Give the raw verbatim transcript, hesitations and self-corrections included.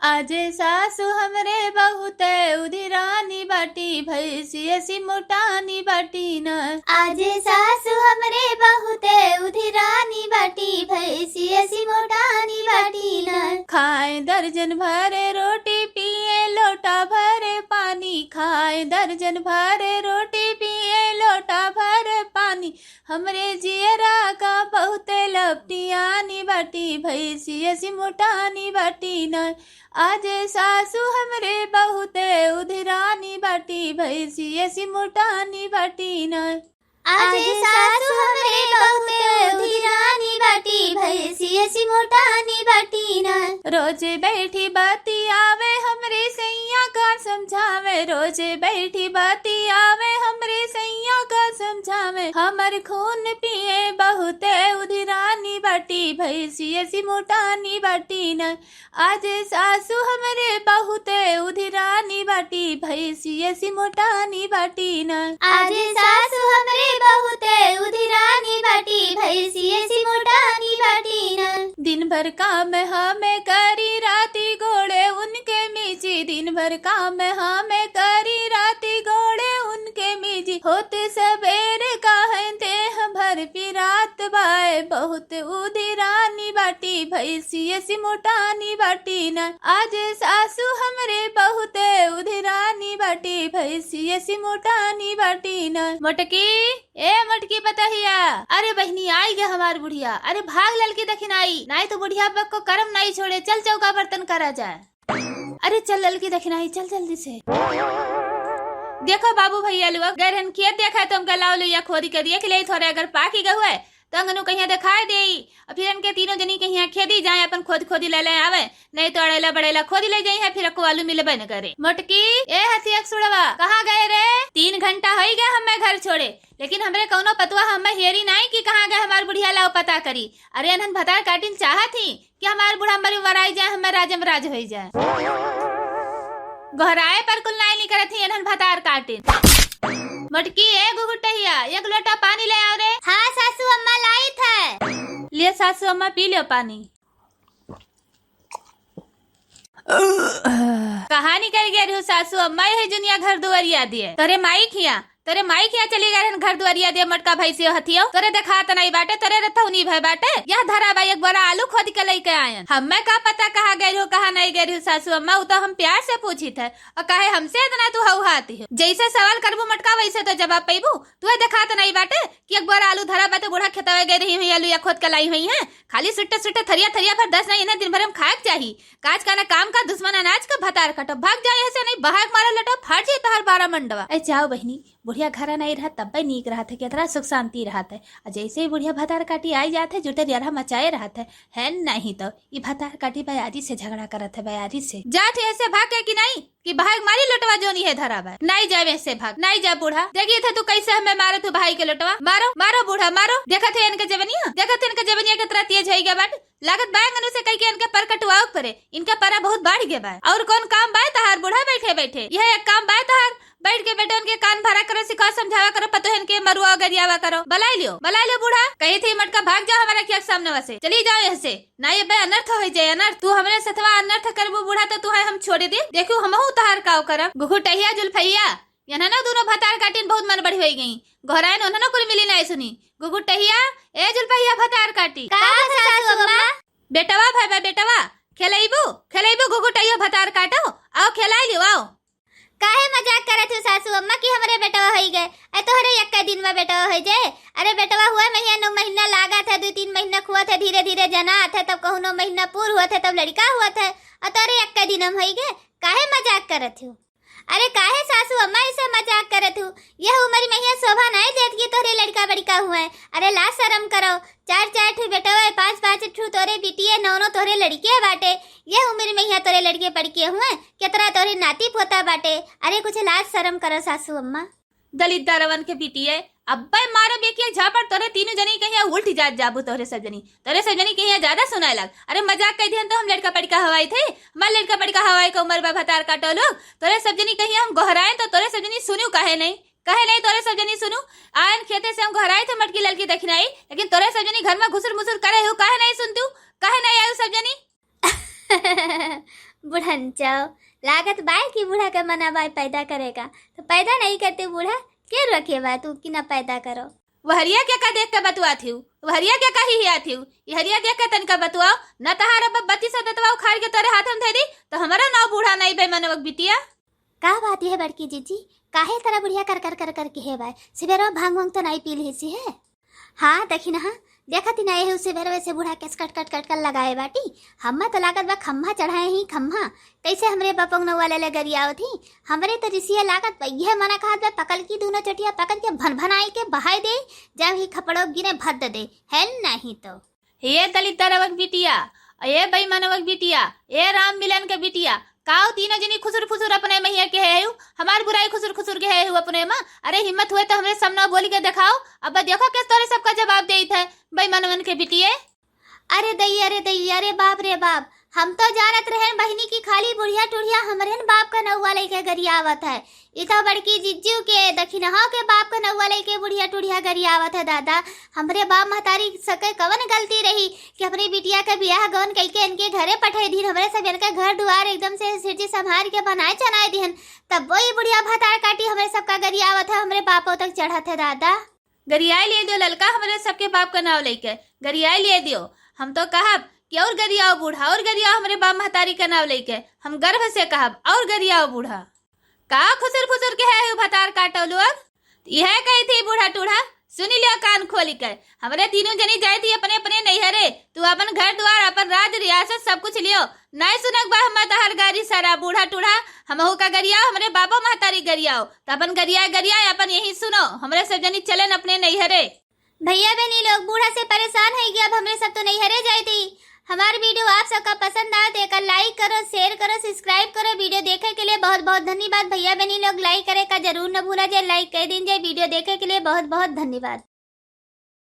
आज सासु हमरे बहुते उधिरानी बाटी, भैंसिया सिमुटानी बाटी ना। आज सासु हमरे बहुते उधिरानी बाटी, भैंसिया सिमुटानी बाटी ना। खाए दर्जन भरे रोटी, पिए लोटा भरे पानी, खाए दर्जन भरे रोटी, पिए लोटा भरे पानी। हमरे जियरा का बहुते लपटियानी बाटी, भैंसिया सिमुटानी बाटी ना। आज सासु हमरे बहुते उधिरानी बाटी, भैंसिया सिमुटानी बाटी ना। आज सासु हमरे बहुते उधिरानी बाटी, भैंसिया सिमुटानी बाटी ना। रोज बैठी बतियावे हमरे सैया का समझावे, रोज बैठी बतियावे हमरे सैया का समझावे। हमर खून पिए बहुते उधिरानी बाटी, भैंसिया सिमुटानी बाटी ना। आज सासु हमरे बहुते उधिरानी बाटी, भैंसिया सिमुटानी बाटी ना। आज सासु हमरे बहुते उधिरानी बाटी, भैंसिया सिमुटानी बाटी ना। दिन भर काम हमें करी, राती गोड़े उनके मीची, दिन भर काम हमें करी, राती गोड़े उनके मीची। होते सबेरे काहे देह भर पिरात बाए, बहुत उधिरानी बाटी, भैंसिया सिमुटानी बाटी ना। आज सासु हमरे बहुते उधिरानी बाटी, भैंसिया सिमुटानी बाटी ना। मोटकी, ए मोटकी पतहिया, अरे बहिनी, आई गे हमार बुढ़िया, अरे भाग ललकी दखिनाई, नाई तो बुढ़िया बक को करम नाई छोड़े, चल चौका बर्तन करा जाए। अरे चल ललकी दखिनाई, चल जल्दी से। देखो बाबू भैया लोग, गए रहन खेत देखा है तो हमका लाओ लुइया खोदी के दिए कि ले थोड़े अगर पाकी गए हुए तो अंगनू कहिया दिखाई देई, और फिर इनके तीनों जनी कहिया खेदी जाए, अपन खोद खोदी ले ले आवे, नहीं तो अड़ेला बड़ेला खोदी ले जाई है, फिर अक्को आलू मिलबे न करे। मोटकी, ए हथिया के सुड़वा, कहाँ गए रे? तीन घंटा होई गए हमें घर छोड़े, लेकिन हमरे कौनो पतवा हमें हेरी नाई कि कहाँ गए हमार बुढ़िया, लाओ पता करी। अरे अनहन भतार काटिन चाहत ही कि हमार बूढ़ा मरी वराई जाए, हमें राजम राज होई जाए। गोहराए पर कुल नाई निकरत ही अनहन भतार काटिन। मोटकी, ए गुगुटहिया, एक लोटा पानी ले आओ रे। हाँ सासू अम्मा, लाई थे। लियो सासू अम्मा, पी लियो पानी। कहाँ निकल गया रहू सासू अम्मा, यही जुनिया घर दुआरिया दिए। तोरे माई खिया, तोरे माई खिया चली गए रहन घर दुआरिया दिए, मोटका भैंसियो हथियो। तोरे देखात नाई बाटे, तोरे रथौनी भय बाटे। यह धरा बा, एक बोरा आलू खोद के लेके आयन। हमें का पता कहाँ गए रहू, कहाँ नहीं गए रहू सासू अम्मा, उ तो हम प्यार से पूछी थे। और काहे हमसे इतना तू हौहाती हो? जैसे सवाल करबू मोटका, वैसे तो जवाब पैबू। तुहे देखात नाई बाटे कि एक बोरा आलू धरा बाटे, बूढ़ा खेतवे गए रही हुई, आलू या खोद के लाई हुई है। खाली सुट्टे सुट्टे थरिया थरिया भर दस नहीं, इन्हें दिन भर हम खाए के चाही। काज का ना काम का, दुश्मन अनाज का, भतार काटो, भाग जाओ यहाँ से, नहीं बहाक मारो लटो, फाट जाए तोहर बारह मंडवा। ए जाओ बहिनी, बुढ़िया घरा नहीं रहत तब्बे नीक रहत है, कितना सुख शांति रहत है। और जैसे ही बुढ़िया भतार काटी आई जात है, जुटे रियरहा मचाए रहत है, है नहीं तो ई भतार काटी बयारी से झगड़ा करत है, बयारी से। जात है ऐसे भाग के कि नहीं? कि भाग मारी लोटवा जोनी है धरा बा। नाई जावे से भाग, नाई जा बूढ़ा। देखिए थे तू कैसे हमें मारो तू भाई के लोटवा। मारो, मारो बूढ़ा, मारो। देखत है इनके जवनिया, देखत है इनके जवनिया कितना तेज होई गया बाटे। लागत बा अंगनू से कह के इनके पर कटवाओ के परे। इनका परा बहुत बढ़ गया बा। और कौन काम बा तहार बूढ़ा बैठे बैठे? यह एक काम बा तहार, बैठ के बेटे उनके कान भरा करो, सिखाओ समझावा करो, पतोहन के मरुआ गरियावा करो। बलाई लियो, बलाई लियो बूढ़ा। कही थी मटका भाग जाओ हमारा खेत सामने से, चली जाओ यहाँ से। ना ये बे अनर्थ हो जाए, अनर्थ। तू हमरे सथवा अनर्थ करबू बूढ़ा तो तुहे हम छोड़े दे। देखू हमहू तहार काव करब। गुगुटहिया जुल्फैया, यनहनो दोनों भतार काटिन बहुत मन बढ़ी होई गई। गोहरायन उन्हनो कुल मिली नाई सुनी। गुगुटहिया, ए जुल्फैया भतार काटी। का बा सासू अम्मा? बेटवा भाई बा बेटवा, खेलैबू, खेलैबू गुगुटहिया भतार काटो, आओ खेलाई लियो, आओ। काहे मजाक करत हो सासू अम्मा कि हमरे बेटवा होई गए? ए तोहरे एक्का दिन में बेटवा होई जाए? अरे बेटवा हुआ महीना नौ महीना लागत है, दो तीन महीना खुआत है, धीरे धीरे जनात है, तब कहूँ नौ महीना पूर हुआ थे तब लड़का हुआ थे, और तोहरे एक्का दिन हम होई गए, काहे मजाक करत हो? अरे काहे सासू अम्मा ऐसे मजाक करत हो? यह उम्र में यह शोभा नहीं देत कि तोहरे लड़का बड़का हुआ है। अरे लाज शरम करो, चार चार ठू बेटवा है, पाँच पाँच ठू तोरे बिटिया, नौ नौ तोहरे लड़के बाटे। यह उम्र में यहाँ तोरे लड़के पड़के हुए, कितना तोरे नाती पोता बाटे। अरे कुछ लाज शरम करो सासू अम्मा। दलिद्दरवन के बिटिया, अब्बे मारब एक एक झापड़ तोरे तीनों जनी कहिया उल्ट जात जाबू तोहरे सब जनी। तोरे सब जनी कहिया ज्यादा सुनाए लाग। अरे मजाक कह दिहन तो हम लड़का पड़का हवाई थे, हमार लड़का पड़का हवाई के उम्र बा भतार काटो लोग। तोरे सब जनी कहिया हम गोहराए तो तोरे सब जनी सुनियो काहे नहीं, काहे नहीं तोरे सब जनी सुनू। आयन खेते से हम गोहराए थे मटकी ललकी दखिनाई, लेकिन तोरे सब जनी घर में घुसुर मुसुर करे हो, काहे नहीं सुनतू, काहे नहीं आयु सब जनी? बुढ़न चाओ, लागत बाय कि बूढ़ा के मना बाय पैदा करेगा, तो पैदा नहीं करते बूढ़ा, के रोके बा तू कि ना पैदा करो? वहरिया के का देख के बतुआत हिउ? वहरिया के का हिहियात हिउ? इहरिया देख के तनिका बतुआओ, न तहार अब बत्तीस दतवा उखाड़ के तोरे हाथ में धरी, तो हमारा नाव बूढ़ा नहीं बे मनवक बिटिया। का बात है बड़की जीजी, काहे तरह बुढ़िया कर कर कर कर के है बाय? सिबेरो भांग वांग तो नहीं पी लिहिसी है? हाँ, देखी ना, हाँ, देखत ही ना, एहू सिबेरवे से बूढ़ा केस कट कट कट कर लगाए बाटी। हम्मा तो लागत बा खम्हा चढ़ाए ही खम्हा। कैसे हमरे बपंग नौआ ले ले गरियावत ही? हमरे तो रिसिया लागत बा, यह मना कहत बा, पकड़ की दोनों चटिया पकड़ के भन भनाई के बहाई दे, जब ही खपड़ो गिने भद दे, है नहीं तो। हे दलित दरवक बिटिया, ए बेईमानवक बिटिया, ए राम मिलन के बिटिया, काऊ तीनों जनी खुसुर फुसुर अपने महिया के है हमार बुराई खुसुर खुसुर के है अपने में। अरे हिम्मत हुए तो हमरे सामने बोल के दिखाओ, अब देखो के तोरे सबका जवाब देत है बेईमानवन के बिटिए। अरे दई, अरे दई, अरे बाप रे बाप, हम तो जानत रहेन बहिनी की खाली बुढ़िया टुढ़िया हमरेन बाप का नौआ लेके गरियावत है। ई तो बड़की जिज्जू के दखिनहा के बाप का नौआ लेके बुढ़िया टुढ़िया गरियावत है दादा। हमरे बाप महतारी सके कवन गलती रही कि अपनी बिटिया के बियाह गौन कइके इनके घरे पठाई दीन, हमरे सब इनके घर दुआर एकदम से सिरजी संभार के बनाए चनाए दिहन, तब वो ई बुढ़िया भतार काटी हमरे सबका गरियावत है, हमरे बापों तक चढ़त है दादा। गरियाए लिए दियो ललका हमरे सबके बाप का नाव लेके, गरियाए लिए दियो। हम तो कहब कि और गरियाओ बूढ़ा, और गरियाओ हमरे बाप महतारी का नाव लेके, हम गर्व से कहब और गरियाओ बूढ़ा। का खुसुर फुसुर के है भतार काटो लोग? यह कही थी बूढ़ा टूढ़ा, सुनी लियो कान खोली के, हमरे तीनों जनी जाए थी अपने अपने नैहरे, तू अपन घर द्वार, अपन राज रियासत सब कुछ लियो, नहीं सुनक बा हम्मा तहार गारी सारा बूढ़ा टूढ़ा, हमहू का गरियाओ, हमरे बापो महतारी गरियाओ, त अपन गरियाए गरियाए अपन यही सुनो, हमरे सब जनी चलेन अपने नैहरे। भैया बहनी लोग, बूढ़ा से परेशान है कि अब हमरे सब तो नैहरे जाए थी। हमार video आप सबका पसंद आए तो एकर like करो, share करो, subscribe करो। Video देखे के लिए बहुत बहुत धन्यवाद। भैया बहनी लोग like करे का जरूर न भूला जाए, like कर दीन जाए। Video देखे के लिए बहुत बहुत धन्यवाद।